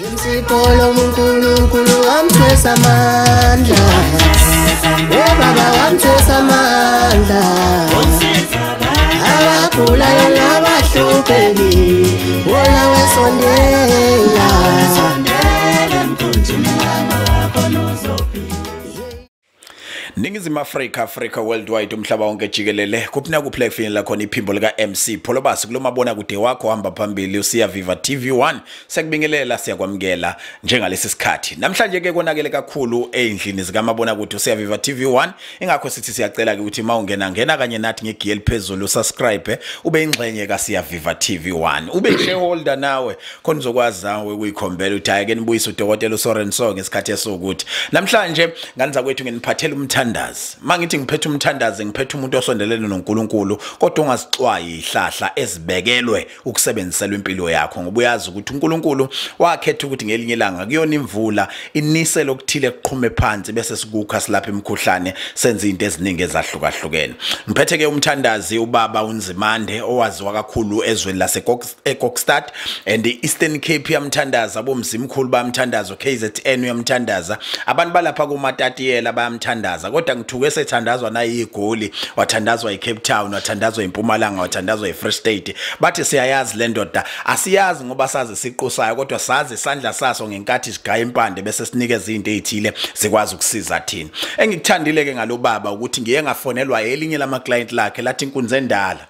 MC Pholo, uNkulunkulu wamthwesa amandla. Baba, wamthwesa amandla. Abagulayo nabahluphekile, wona wesondela. Wakho. Ningizimu Afrika, Africa worldwide, umhlaba wonke jikelele, kuphi nakuphi la kufinyelela khona iphimbo lika MC Pholobasi kulomabona kude wakho hamba phambili uSiya Viva TV1, siyakubingelela, siyakwamukela njengalesi sikhathi. Namhlanje ke konakele kakhulu endlini zikamabona kude uSiya Viva TV1, ingakho sithi siyacela ke ukuthi mawungena, ngena kanye nathi ngegiya eliphezulu, subscribe, ube ingxenye ka Siya Viva TV1, ube shareholder nawe khona uzokwazi nawe ukuyikhombela uthi hayi ke nibuyise udokotela uSoren so ngesikhathi esokuthi. Namhlanje ngani zakwethu nginiphathela umthandazi. Mangithi ngiphethe umthandazi, ngiphethe umuntu osondelene noNkulunkulu kodwa ongazixwayi ihlahla ezibekelwe ukusebenziselwa impilo yakho, ngoba uyazi ukuthi uNkulunkulu wakhetha ukuthi ngelinye ilanga kuyona imvula inise lokuthile kuqhume phansi bese sikukha silapha imikhuhlane, senze izinto eziningi ezahlukahlukene. Ngiphethe ke umthandazi ubaba uNzimande owaziwa kakhulu ezweni lase eKokstad and Eastern Cape yamthandaza, abomzimkhulu bayamthandaza, KZN uyamthandaza, abantu balapha kuMatatiyela bayamthandaza, kodwa ngithuke sethandazwa nayiGoli, wathandazwa iCape Town, wathandazwa iMpumalanga, wathandazwa iFree State. Bathi siyayazi le ndoda, asiyazi ngoba sazi siqu sayo, kodwa sazi isandla saso ngenkathi sigaya impande bese sinikeza izinto ezithile zikwazi ukusiza thina. Engikuthandile ke ngalobaba ukuthi ngiye ngafonelwa elinye lama client lakhe, lathi inkunzi endala,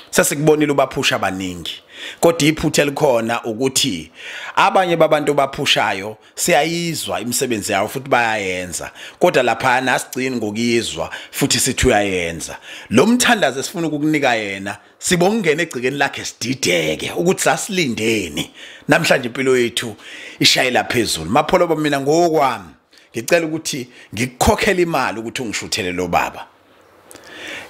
sesikubonile ubaphusha abaningi, kodwa iphutha elikhona ukuthi abanye babantu baphushayo siyayizwa imisebenzi yawo futhi bayayenza, kodwa lapha asigcini ngokuyizwa futhi sithi uyayenza. Lo mthandazo esifuna ukukunika yena, sibongene egcikeni lakhe, sidideke ukuthi sasilindeni. Namhlanje impilo yethu ishayela phezulu. Mapholoba, mina ngokwami ngicela ukuthi ngikukhokhele imali ukuthi ungishuthele lo baba.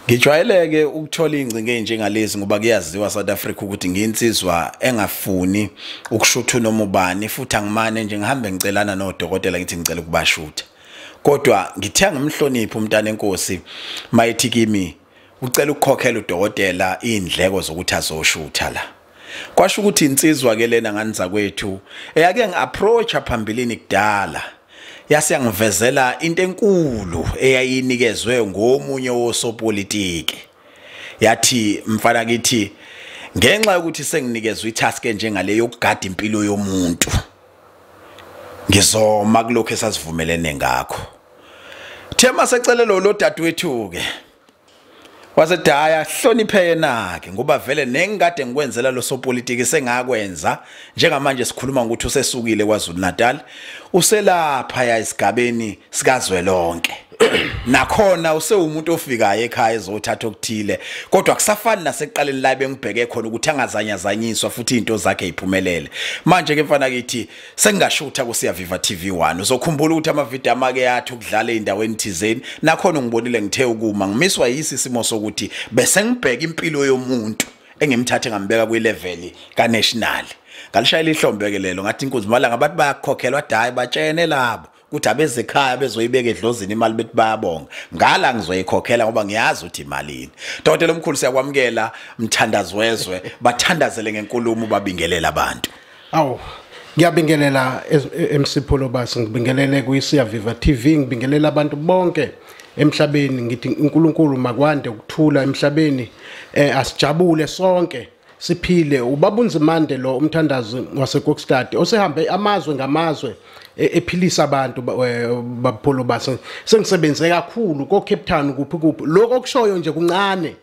Ngijwayeleke ukuthola ingcingo enjengalezi ngoba kuyaziwa South Africa ukuthi ngiyinsizwa engafuni ukushutha noma ubani, futhi angimane nje ngihambe ngicelana nodokotela ngithi ngicela ukubashutha. Kodwa ngithe ngimhloniphe umntana enkosi mayithi kimi ucela ukukhokhela udokotela indleko zokuthi azoshutha la. Kwasho ukuthi insizwa ke lena ngani zakwethu eyake ngiapproacha phambilini kudala, yase yangivezela into enkulu eyayinikezwe ngomunye wosopolitiki, yathi mfana kithi ngenxa yokuthi senginikezwe itask enjengale yokugada impilo yomuntu, ngizoma kulokho esasivumelene ngakho. Thema secelelo lo dadewethu ke wasethi haya, hloniphe yena ke, ngoba vele nengikade ngikwenzela lo sopolitiki sengakwenza. Njengamanje sikhuluma ukuthi usesukile kwaZulu Natal, uselapha ya esigabeni sikazwelonke, nakhona usewumuntu ofikayo ekhaya ezothatha okuthile, kodwa kusafani nasekuqaleni la bengibheke khona ukuthi angazanyazanyiswa futhi izinto zakhe iphumelele. Manje ke mfana kithi sengingashutha kuSiya Viva TV1. Uzokhumbula ukuthi amavidiyo amake yathi ukudlala eindaweni thizeni, nakhona ngibonile ngithe ukuma ngimiswa yisi isimo sokuthi bese ngibheka impilo yomuntu engimthathe ngambeka kwilevel ka national. Ngalishayela ihlombe ke lelo, ngathi inkunzi malanga bathi bayakhokhelwa, hayi, batshene labo ukuthi abezekhaya bezoyibeka edlozini imali, bethi bayabonga ngala ngizoyikhokhela ngoba ngiyazi ukuthi imalini. Dokotela omkhulu, siyakwamukela, mthandazi wezwe, bathandazele ngenkulumo, babingelela abantu. Awu, ngiyabingelela MC Pholobasi, ngibingelele kwiSiya Viva TV, ngibingelela abantu bonke emhlabeni, ngithi uNkulunkulu makwande ukuthula emhlabeni, asijabule sonke, siphile. Ubaba uNzimande lo, umthandazi waseKokstad osehambe amazwe ngamazwe ephilisa abantu. BabPholobasi, sengisebenze kakhulu ko Cape Town, kuphi kuphi. Lokho okushoyo nje kuncane,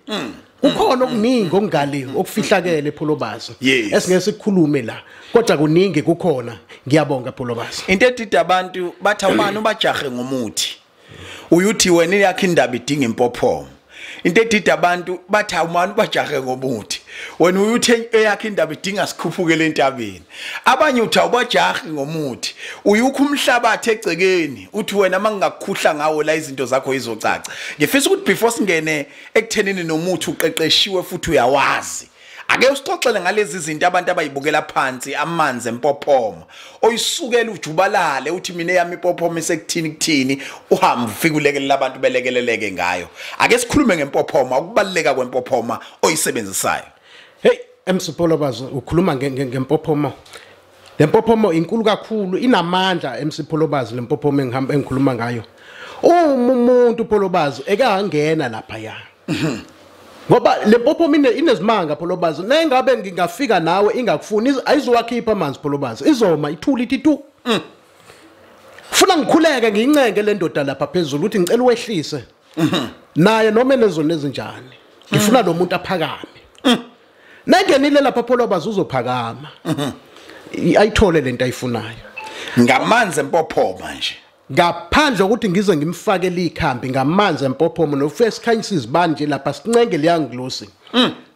kukhona okuningi okungali okufihlakele, Pholobasi, esingeke sikhulume la, kodwa kuningi kukhona. Ngiyabonga, Pholobasi. Into edida abantu, bathi awubani ubajahe ngomuthi, uyuthi wena yakhe indaba idinga impophoma. Into edida abantu, bathi awumani ubajahe ngomuthi, wena uyuthi eyakhe indaba idinga sikhuphukele entabeni. Abanye uthi awubajahi ngomuthi, uyukho umhlabathi egcekeni, uthi wena mangingakukhuhla ngawo la izinto zakho izocaca. Ngifisa ukuthi before singene ekuthenini nomuthi uqeqeshiwe futhi uyawazi, ake usixoxele ngalezi zinto abantu abayibukela phansi, amanzi empophoma oyisukela ujubalale uthi mina yami impophoma isekuthini kuthini, uhambe ufike ulekelela abantu belekeleleke ngayo. Ake sikhulume ngempophoma, ukubaluleka kwempophoma oyisebenzisayo. Hey, MC Pholobasi, ukhuluma ngempophoma. Lempophoma inkulu kakhulu, inamandla MC Pholobazi lempophoma engihamba engikhuluma ngayo. Uma umuntu Pholobazi ekangena lapha ya. Ngoba lempophoma inezimanga Pholobazi, nengabe ngingafika nawe ingakufuni ayizowakhipha amanzi Pholobazi, izoma ithula ithi tu. Funa ngikhuleke ngiyincenge le ndoda lapha phezulu ukuthi ngicela uwehlise. Naye noma enezona ezinjani. Ngifuna lo muntu aphakame. Nangenile lapha Pholobazi uzophakama. Ayithole lento ayifunayo. Ngamanzi empophoma nje. Ngaphandle ukuthi ngize ngimfakele ikhambi ngamanzi empophoma nofike sikhanyisa izibani nje lapha sincenge leyangilosi.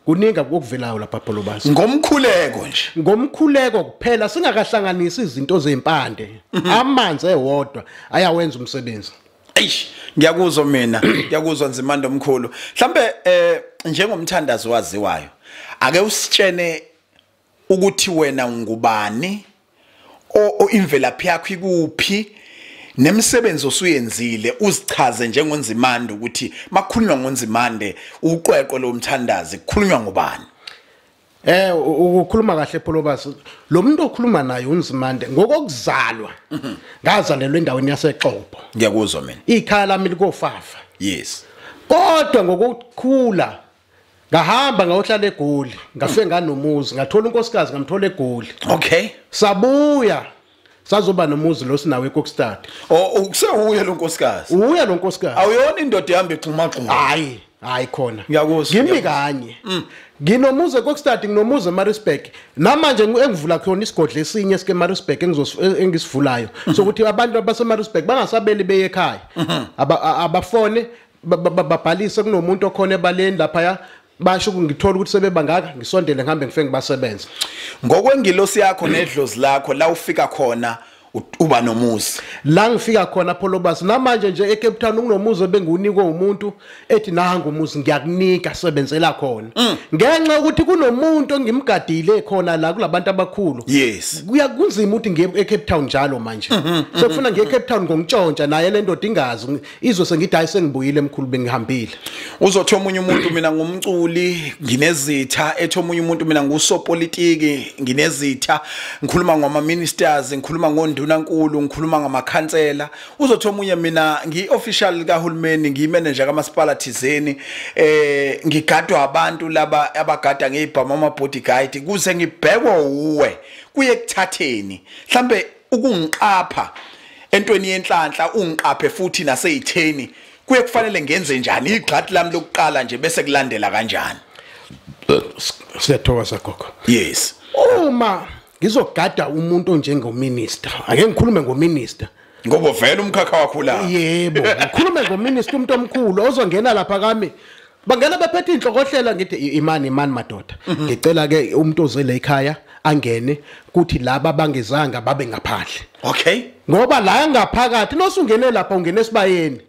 Kuningi okuvelayo lapha Pholobazi. Ngomkhuleko nje. Ngomkhuleko kuphela, singakahlanganisi izinto zezimpande. Amanzi ewodwa ayawenza umsebenzi. Eish, ngiyakuzwa mina, ngiyakuzwa Nzimande omkhulu. Mhlambe njengomthandazo waziwayo, ake usitshene ukuthi wena ungubani, o imvelaphi yakho ikuphi, nemisebenzi osuyenzile, uzichaze njengoNzimande ukuthi makhulunywa ngoNzimande uqweqwe lomthandazi kukhulunywa ngobani? Ukukhuluma kahle Pholobazi, lo muntu okhuluma naye uNzimande ngokokuzalwa ngazalelwa endaweni yaseXhobo. Ngiyakuzwa mina. Ikhaya lami likofafa. Yes. Kodwa ngokukhula ngahamba ngayohlala eGoli, ngafike nganomuzi, ngathola unkosikazi ngamthola eGoli. Okay. Sabuya sazoba nomuzi lo sinawo eKokstad. Oh, ukusewuye lo nkosikazi. Uye lo nkosikazi. Awuyona indoda ihamba ixhuma xhuma. Hayi, hayi khona. Ngiyakuzwa. Ngimi kanye. Nginomuzi eKokstad, nginomuzi eMaritzburg. Namanje engivula khona isigodlo esinye esike eMaritzburg engisivulayo. Sokuthi abantu abaseMaritzburg bangasabeli beye ekhaya. Abafone babhalise kunomuntu okhona ebaleni lapha basho ngithola ukuthi sebebangaka ngisondele ngihambe ngifike ngibasebenze. Ngokwengilosi yakho nedlozi lakho la ufika khona uba nomuzi. La ngifika khona Pholobazi namanje nje eCape Town kunomuzi ebengunikwe umuntu ethi nanga umuzi ngiyakunika sebenzela khona. Ngenxa ukuthi kunomuntu engimgadile khona la kulabantu abakhulu. Yes. Kuyakunzima ukuthi ngiye eCape Town njalo manje. Sekufuna ngiye eCape Town ngongitshontsha naye le ndoda ingazi izwe sengithi hayi sengibuyile emkhulu bengihambile. Uzothi omunye umuntu mina ngumculi nginezitha, ethi omunye umuntu mina ngusopolitiki nginezitha, ngikhuluma ngama ministers, ngikhuluma ngondunankulu, ngikhuluma ngamakhansela. Uzothi omunye mina ngi-official kahulumeni, ngiyimanager kamasipala thizeni, ngigadwa abantu laba abagada ngezibhamu ama bodyguard kuze ngibhekwe uwe kuye kuthatheni mhlambe ukungiqapha entweni yenhlanhla, ungiqaphe futhi naseyitheni, kuye kufanele ngenze njani igxathi lami lokuqala nje bese kulandela kanjani? Siyathokoza gogo. Yes. Uma ngizogada umuntu onjengominister, ake ngikhulume ngominister ngoba vele umkhakha wakho la. Yebo, ngikhulume ngominister, umuntu omkhulu ozongena lapha kami. Bangena bephethe inhlokohlela ngithi imani imani madoda. Ngicela ke umuntu ozele ekhaya angene kuthi laba bangezanga babe ngaphandle. Okay. Ngoba la ngaphakathi nosungene lapha ungene esibayeni.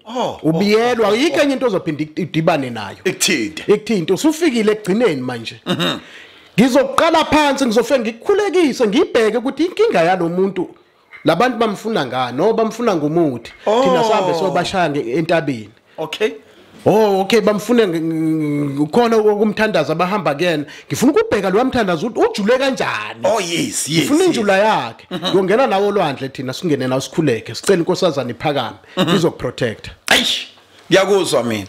Ubiyelwa ayikho enye into ozophinda idibane nayo. Ikuthinte. Ikuthinte usufikile ekugcineni manje. Ngizoqala phansi ngizofika ngikukhulekise ngibheke ukuthi inkinga yalomuntu labantu bamfuna ngani, no bamfuna ngomuthi. Thina sihambe sobashaya entabeni. Okay. Oh okay, bamfune khona ukumthandaza bahamba kuyena. Ngifuna ukubheka lo mthandazo ukuthi ujule kanjani. Oh yes, yes. Ngifuna injula yakhe. Ngiyongena nawo olwandle thina singene nawo sikhuleke. Sicela inkosazana iphakame izokuprotect. Eish, ngiyakuzwa mina.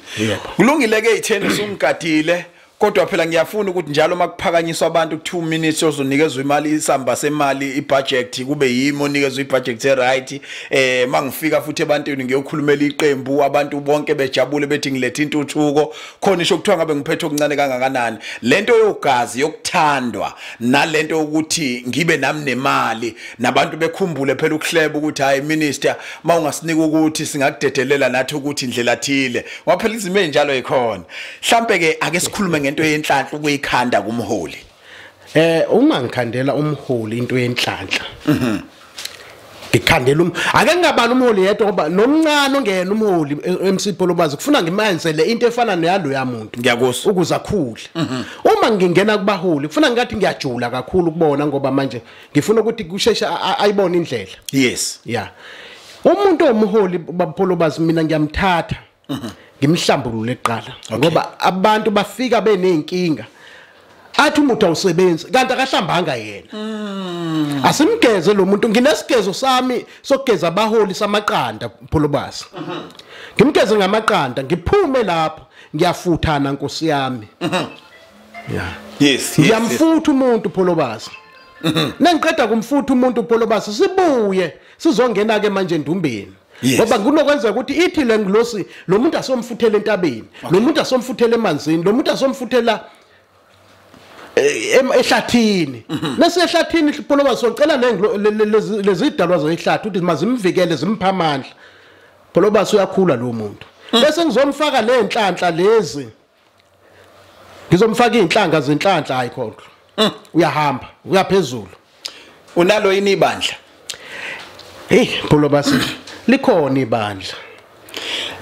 Kulungile ke itheni usumgadile. Kodwa phela ngiyafuna ukuthi njalo makuphakanyiswa abantu 2 minutes ozonikezwa imali, isamba semali, ibudget kube yimi onikezwa ibudget e right. Mangifika futhi ebantwini ngiyokhulumela iqembu, abantu bonke bejabule bethi ngilethe intuthuko. Khona isho kuthiwa ngabe ngiphethe okuncane kangakanani. Lento yogazi yokuthandwa nalento ukuthi ngibe nami nemali nabantu bekhumbule phela ukuhleba ukuthi hayi minister mawungasinika ukuthi singakudedelela nathi ukuthi indlela thile. Ngoba phela izimo ezinjalo yikhona. Mhlambe ke ake sikhulume ngento yenhlanhla ukuyikhanda kumholi. Uma ngikhandela umholi into yenhlanhla. Ngikhandela ake ngingabali umholi yedwa ngoba nomncane ongena umholi MC Pholobazi kufuna ngimenzele into efana neyalo yamuntu. Ngiyakuzwa. Ukuze akhule. Uma ngingena kubaholi kufuna ngathi ngiyajula kakhulu kubona ngoba manje ngifuna ukuthi kusheshe ayibone indlela. Yes. Yeah. Umuntu omholi baPholobazi mina ngiyamthatha. Ngimhlambulule eqala ngoba abantu bafika beneyinkinga. Athi umuntu awusebenzi kanti akahlambanga yena. Asimgeze lo muntu, nginesigezo sami sokugeza abaholi samaqanda Pholobasi. Ngimgeze ngamaqanda, ngiphume lapho ngiyafuthana Nkosi yami. Yeah. Yes. Ngiyamfutha umuntu Pholobasi. Nangiqeda kumfutha umuntu Pholobasi sibuye sizongena ke manje endumbeni. Ngoba kunokwenzeka ukuthi ithi lengilosi lo muntu asomfuthela entabeni, lo muntu asomfuthela emanzini, lo muntu asomfuthela ehlathini. Nase ehlathini Pholobasi socela lezidalwa zehlathi ukuthi mazimvikele zimpha amandla. Pholobasi uyakhula lo muntu. Bese ngizomfaka le nhlanhla lezi. Ngizomfaka inhlanga zenhlanhla hayi khona. Uyahamba, uyaphezulu. Unalo yini ibandla? Hey Pholobasi, likhona ibandla.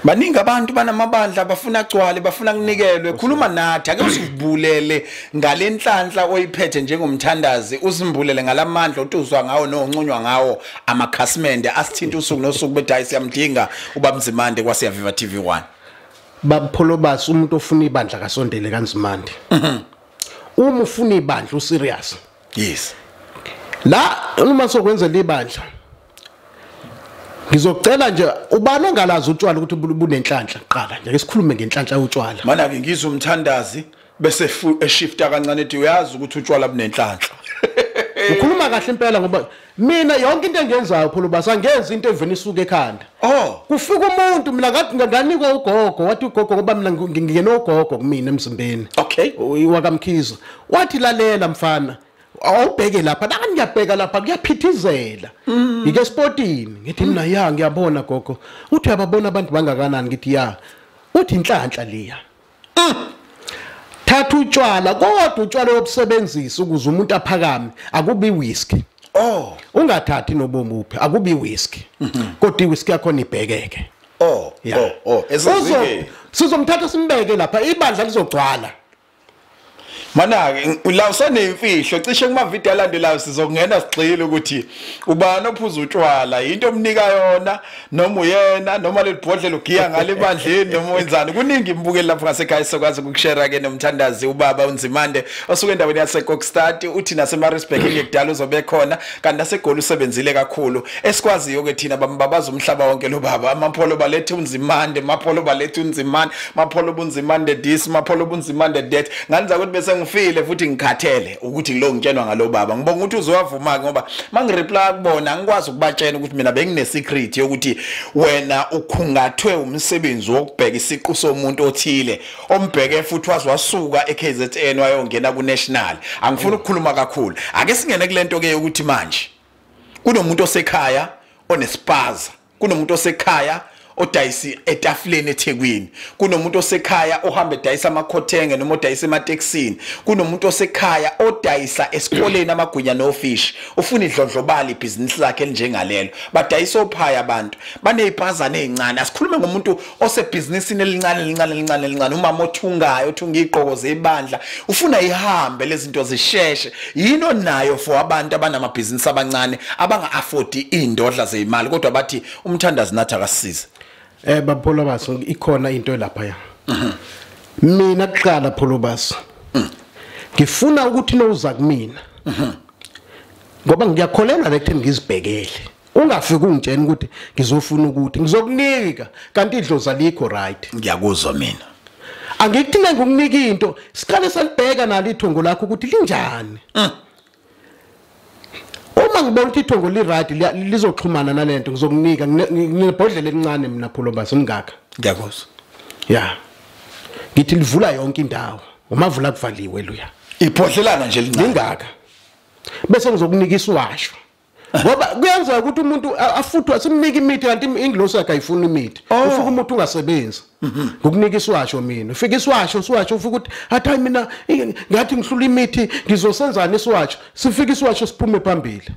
Baningi abantu banamabandla bafuna agcwale, bafuna kunikelwe. Khuluma nathi, ake usivulele ngalenhlanhla oyiphethe njengomthandazi, usimbulele ngalamandla otuzwa ngawo noncunywa ngawo amakhasimende asithinta usuku nosuku bethi hayi siyamdinga uBabNzimande kwaSiyaviva TV1. BabPholobasi, umuntu ofuna ibandla kasondele kaNzimande. Uma ufuna ibandla userious. Yes. La uma sokwenzela ibandla ngizocela nje ubani ongalazi utshwala ukuthi bunenhlanhla kuqala nje, ake sikhulume ngenhlanhla yotshwala. Mana ke ngizwe umthandazi bese eshifta kancane ethi uyazi ukuthi utshwala bunenhlanhla. Ukhuluma kahle impela ngoba mina yonke into engiyenzayo Pholobasi angenzi into evena isuke ekhanda. Oh, kufika umuntu mina nganikwa ugogo, wathi ugogo ngoba mina ngingena ugogo kumina emzimbeni. Okay. WakaMkhize. Wathi lalela mfana, awubheke lapha, la ngiyabheka lapha kuyaphithizela. Ngike sportini, ngithi mina ya ngiyabona gogo. Uthi uyababona abantu bangakanani, ngithi ya. Uthi inhlanhla liya. Thatha utshwala, kodwa utshwala obusebenzisa ukuze umuntu aphakame, akubi whisky. Oh, ungathathi nobomuphi, akubi whisky. Kodwa iwhisky yakho ibhekeke. Oh, oh, oh, esizike. Sizomthatha simbeke lapha, ibandla lizogcwala. Mana ke la usanemfihlo cishe kuma video alandelayo sizokungena sigxile ukuthi ubani ophuza utshwala, into omnika yona noma uyena noma lelibhodlela ugiya ngale ebandleni noma wenzani. Kuningi imbukeli lapho ngasekhaya sokwazi ukushare ke nomthandazi ubaba uNzimande osuke endaweni yaseKokstad, uthi naseMaritzburg ngekudala uzobe khona, kanti naseGoli usebenzile kakhulu. Esikwaziyo ke thina bambabaza umhlaba wonke lo baba, amapholo balethe uNzimande, mapholo balethe uNzimande, mapholo bunzimande this, mapholo bunzimande that. Nganza ukuthi bese ngifile futhi ngikhathele ukuthi lo ngitshenwa ngalo baba. Ngibonga ukuthi uzowavuma ke ngoba mangireply kubona angikwazi ukubatshena ukuthi mina bengine secret yokuthi wena ukhungathwe umsebenzi wokubheka isiqu somuntu othile ombheke futhi wazi wasuka eKZN wayongena ku national. Angifuni ukukhuluma kakhulu. Ake singene kulento ke yokuthi manje kunomuntu osekhaya onespaza, kunomuntu osekhaya odayisi etafuleni eThekwini, kunomuntu osekhaya ohamba edayisa amakhothenge noma odayisa ematekisini, kunomuntu osekhaya odayisa esikoleni amagwinya nofish, ufuna idlondlobala ibhizinisi lakhe elinjengalelo. Badayisa ophaya abantu banezipazana ezincane. Asikhulume ngomuntu osebhizinisini elincane elincane elincane elincane, umama othungayo othunga igqoko zebandla, ufuna ihambe lezinto zisheshe. Yini onayo for abantu abanamabhizinisi abancane abanga afford indodla zezimali kodwa bathi umthandazi nathi akasisize? BabPholobasi, ikhona into lapha ya. Mina kuqala Pholobasi, ngifuna ukuthi nowuza kumina ngoba ngiyakholelwa lekutheni ngizibhekele. Ungafiki ungitshena ukuthi ngizofuna ukuthi ngizokunika kanti idlozi alikho right. Ngiyakuzwa mina. Angikuthi ngikunika into, siqale salibheka nalo ithongo lakho ukuthi linjani. Uma ngibona ukuthi ithongo li right lizoxhumana nalento ngizokunika. Nginebhodlela elincane mina Pholobasi ngaka. Ngiyakuzwa. Yeah. Ngithi livula yonke indawo. Umavula kuvaliwe luya. Ibhodlelana nje lincane. Lingaka. Bese ngizokunika isiwasho. Ngoba kuyenzeka ukuthi umuntu afuthwe simnike imithi kanti ingilosi yakhe ayifuni imithi. Ufika umuntu ungasebenzi. Ngokunika isiwasho mina. Ufika isiwasho, isiwasho ufika ukuthi athi hayi mina ngathi ngihlula imithi ngizosenzani isiwasho. Sifika isiwasho siphume phambili.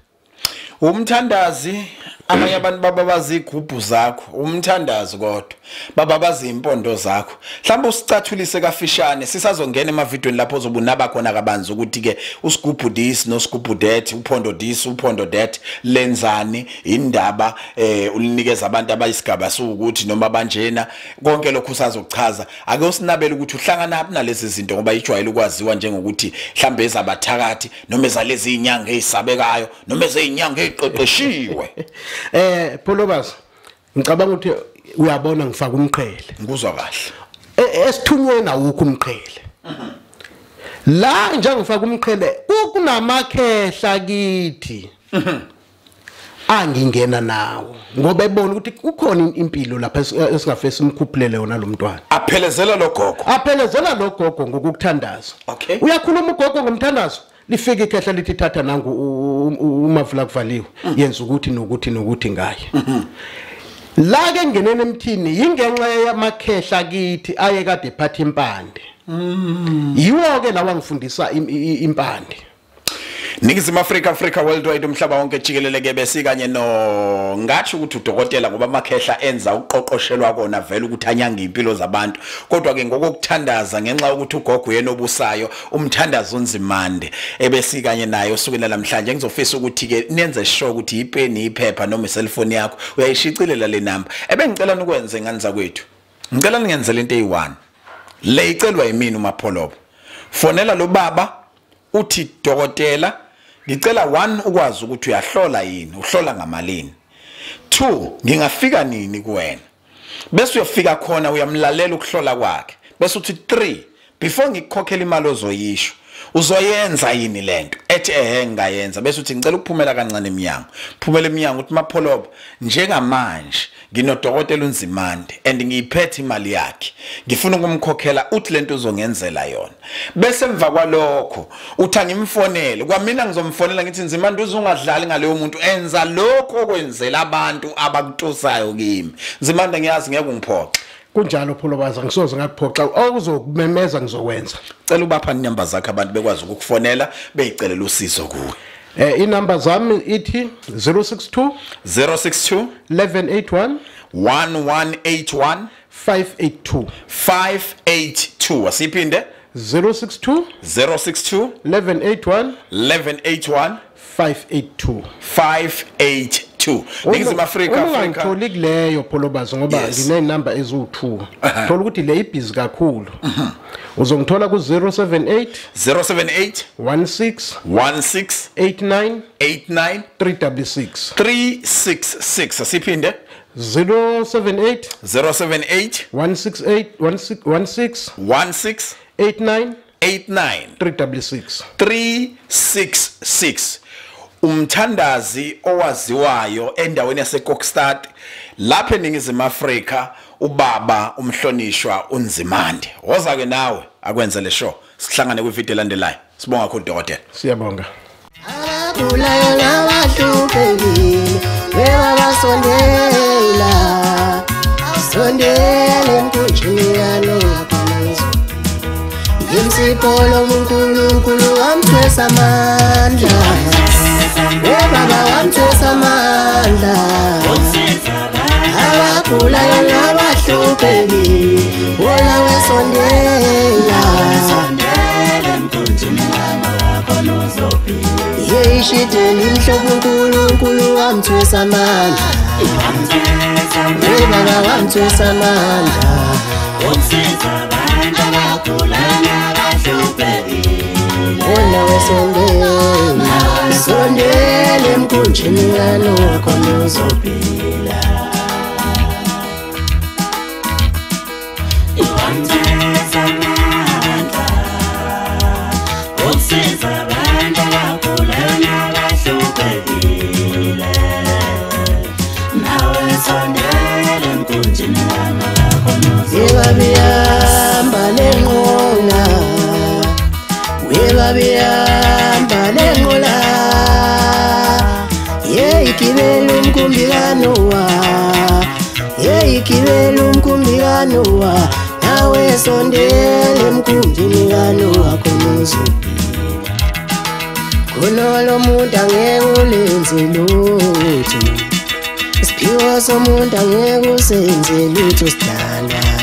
Umthandazi Abanye abantu bababaza igubhu zakho, umthandazo kodwa bababaza impondo zakho. Mhlawumbe usicathulise kafishane, sisazongena emavidweni lapho ozobunaba khona kabanzi ukuthi ke usigubhu this nosigubhu that, uphondo this uphondo that, lenzani indaba ulinikeza abantu abayisigaba sukuthi noma banjena. Konke lokhu usazokuchaza. Ake usinabele ukuthi uhlangana phi nalezi zinto, ngoba ijwayele ukwaziwa njengokuthi mhlambe ezabathakathi noma ezalezi inyanga ezisabekayo noma ezinyanga eziqeqeshiwe. Pholobas, ngicabanga ukuthi uyabona ngifaka umqhele. Ngikuzwa kahle. Esithunyweni awukho umqhele. La njengifaka umqhele kunamakhehla kithi angingena nawo, ngoba ebona ukuthi kukhona impilo lapha esingafesi simkhuphulele yona lo mntwana. Aphelezela lo gogo. Aphelezela lo gogo ngokukuthandaza. Okay. Uyakhuluma ugogo ngomthandazo, lifike ikhehla lithi thatha nangu umavula kuvaliwe, yenza ukuthi nokuthi nokuthi ngaye. La ke ngenene emthini ingenxa yamakhehla kithi aye kade ephatha impande. Yiwo ke lawa ngifundisa impande. Ningizimu Afrika, Africa Worldwide, umhlaba wonke jikelele ke besikanye no ngathi ukuthi udokotela, ngoba amakhehla enza uqoqoshelwa kona vele ukuthi anyanga impilo zabantu, kodwa ke ngokukuthandaza ngenxa yokuthi ugogo yena obusayo umthandazo uNzimande ebesikanye naye usukela namhlanje. Ngizofisa ukuthi ke nenze sure ukuthi ipeni, iphepha noma iselfoni yakho uyayishicilela le number. Ebengicela nikwenze ngani zakwethu, ngicela ningenzele into eyi1 le icelwa yimina uMapholoba. Fonela lo baba uthi dokotela ngicela 1 ukwazi ukuthi uyahlola yini, uhlola ngamalini, 2 ngingafika nini kuwena, bese uyofika khona uyamlalela ukuhlola kwakhe, bese uthi 3 before ngikukhokhela imali ozoyisho uzoyenza yini lento, ethi ehe ngingayenza, bese uthi ngicela ukuphumela kancane eminyango. Phumela eminyango uthi Mapholoba, njengamanje nginodokotela uNzimande and ngiyiphethe imali yakhe, ngifuna ukumkhokhela, uthi lento uzongenzela yona. Bese emva kwalokho uthi angimfonele, kwamina ngizomfonela ngithi Nzimande uzungadlali ngaleyo muntu, enza lokho okwenzela abantu abakutusayo kimi. Nzimande ngiyazi ngeke ungiphoxe. Kunjalo Pholobaza, ngisoze ngakuphoxa, okuzokumemeza ngizokwenza. Cela ubapha inamba zakho abantu bekwazi ukukufonela beyicelela usizo kuwe. Inamba zami ithi 062 062 1181 1181 582 582. Asiphinde 062 062 1181 1181 582 582. Ningizimu Afrika, Afrika. Ungangitholi kuleyo Pholobazi ngoba nginenamba eziwu2. Thola ukuthi le ibhizi kakhulu. Uzongithola ku 078 078 16 16 89 89 366 366. Asiphinde 078 078 168 16 16 89 89 366 366. Umthandazi owaziwayo endaweni yaseKokstad lapha eNingizimu Afrika, ubaba umhlonishwa uNzimande. Woza ke nawe akwenze le show. Sihlangane kwivideo elandelayo. Sibonga kakhulu dokotela. Siyabonga. Abagulayo nabahluphekile bebabasondela, sondela emkhunjini kaNoah. Ngimsipolo uNkulunkulu wamthwesa amandla, baba wamthwesa amandla. Abagulayo nabahluphekile wona wesondela, yeyishideni imhlophe uNkulunkulu wamthwesa amandla, baba wamthwesa amandla. Wona wesondela, sondela emkhunjini kaNoah khona uzophila. Webabihamba lenqola, webabihamba lenqola, yeyigibela umkhumbi kaNoah, yeyigibela umkhumbi kaNoah, nawe sondela emkhunjini kaNoah khona uzophila. Khona lo muntu angeke ulenze lutho. Isono somuntu angeke usenze lutho sidalwa.